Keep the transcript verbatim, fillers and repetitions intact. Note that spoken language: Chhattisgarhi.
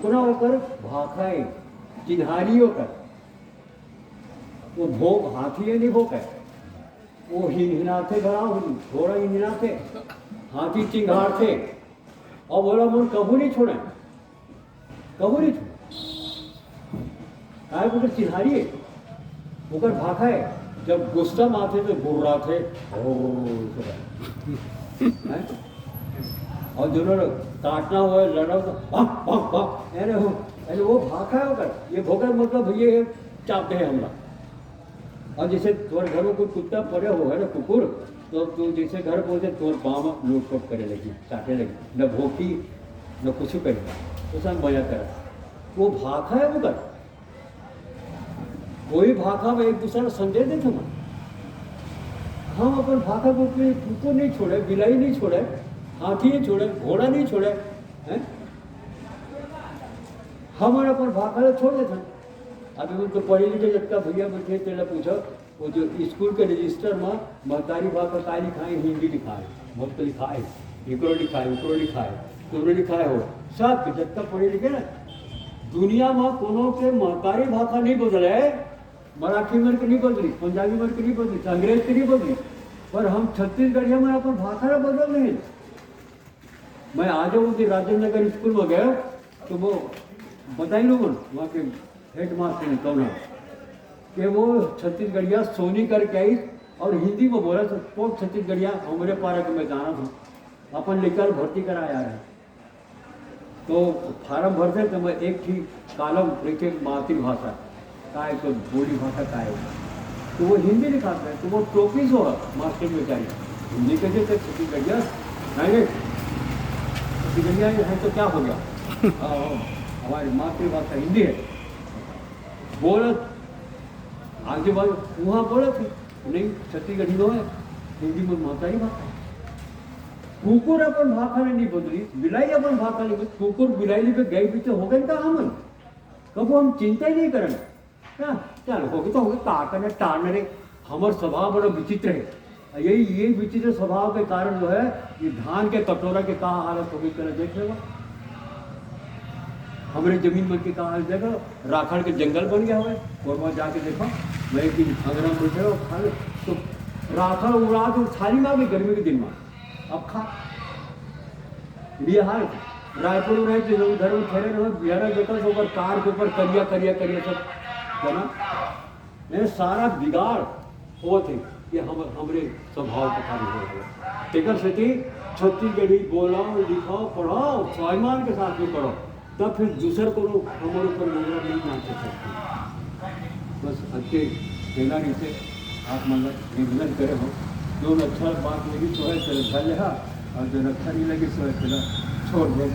कोना ओकर भाखा हे, चिन्हारी ओकर। वो भोक, हाथी हे, नहीं भोक हे। वो हिनहिनाथे घड़ा, घोड़ा हिनहिनाथे, हाथी चिंघारथे। अब बोला, "मोर कभू नहीं छोड़े, कभू नहीं छोड़े।" काय ओकर चिन्हारी हे, ओकर भाखा हे। जब गुस्सा में आथे तो गुर्राथे, "ओ," हैं? और जो लोग काटना हो, लड़ो तो भक, भक, भक। अरे हो, अरे वो भाखा हे ओकर। ये भोकर मतलब ये चापते हैं हमला। और जैसे तोर घर में कोई कुत्ता पड़े हो, है ना, कुकुर, तो तू जैसे घर पहुंचे, तोर पाँव में लोट पोट करे लगी, चाटे लगी, न भोंकी, न कुछ करे, तो सब मजा करे। वो भाखा हे ओकर। कोई भाखा में एक दूसरा ला संदेश देथे ना। हम अपन भाखा को कोई कुकुर नहीं छोड़े, बिलाई नहीं छोड़े, हाथी नहीं छोड़े, घोड़ा नहीं छोड़े, हैं? हमन अपन भाखा ला छोड़ देथन। अभी उनको पढ़े लिखे जतका भैया बैठे, तेला पूछो, वो जो स्कूल के रजिस्टर में महतारी भाखा काय लिखाए, हिंदी लिखाए, भक्त लिखाए, इकरो लिखाए, उकरो लिखाए, तुमरो लिखाए हो, सब के जतका पढ़े लिखे ना, दुनिया में कोनो के महतारी भाखा नहीं बदले, मराठी मन के नहीं बदली, पंजाबी मन के नहीं बदली, अंग्रेज के नहीं बदली, पर हम छत्तीसगढ़िया मन अपन भाखा ला बदल नहीं। मैं आज वो दिन राजेंद्र नगर स्कूल में गया, तो वो बताई लोगन, वहाँ के हेडमास्टर ने कौन है, कि वो छत्तीसगढ़िया सोनी करके आई और हिंदी में बोला, तो कौन छत्तीसगढ़िया, हमरे पारा के मैं जाना था, अपन लेकर भर्ती करा यार। तो फार्म भरथे तो मैं एक ठी कॉलम रहिथे मातृभाषा, काय तो बोली भाखा काय हे। तो वो हिंदी लिखाथे, तो वो टोपी जो है मास्टर बेचारी, हिंदी के जे छत्तीसगढ़िया, नहीं, नहीं, छत्तीसगढ़िया है तो क्या हो गया? हाँ, हाँ, हमारी मातृभाषा हिंदी है। बोलत, आगे बार वहाँ बोलत हे, नहीं, छत्तीसगढ़ी नो हे, हिंदी में महतारी भाखा हे। कुकुर अपन भाखा ला नहीं बदली, बिलाई अपन भाखा ला नहीं बदली, कुकुर बिलाई ले गाय पीछे हो गए का हमन? कबो हम चिंता ही नहीं करन। हाँ, चल, होगे तो होगे, का करना, टारना रे। हमर स्वभाव बड़ा विचित्र हे। यही, यही विचित्र स्वभाव के कारण जो है, ये धान के कटोरा के का हालत हो गई, चलो देख लेवा। हमरे जमीन मन के का हाल, देखो, राखड़ के जंगल बन गया हवे। कोरबा जाके देखो, मैं एक दिन खंगरा में बैठे रहो, खा ले, तो राखड़ उड़ा के थाली में आ गई गर्मी के दिन में। अब खा, ये हाल। रायपुर में जो उधर में ठहरे रहो, बिहार में देखो, तो ऊपर कार के ऊपर करिया, करिया, करिया सब बना। ये सारा बिगाड़ होत हे, ये हम, हमरे स्वभाव के कारण हो रहा है। तेकर सेती छत्तीसगढ़ी बोलो, लिखो, पढ़ो, स्वाभिमान के साथ में पढ़ो, तब फिर दूसर कोनो हमर ऊपर नजर नहीं डाल सकते। बस अतके कहना रहिथे, आप मन ला निवेदन करे हो, जो अच्छा बात लगी तो है, चलो धर लेहा, और जो अच्छा नहीं लगी तो है, चलो छोड़ दे।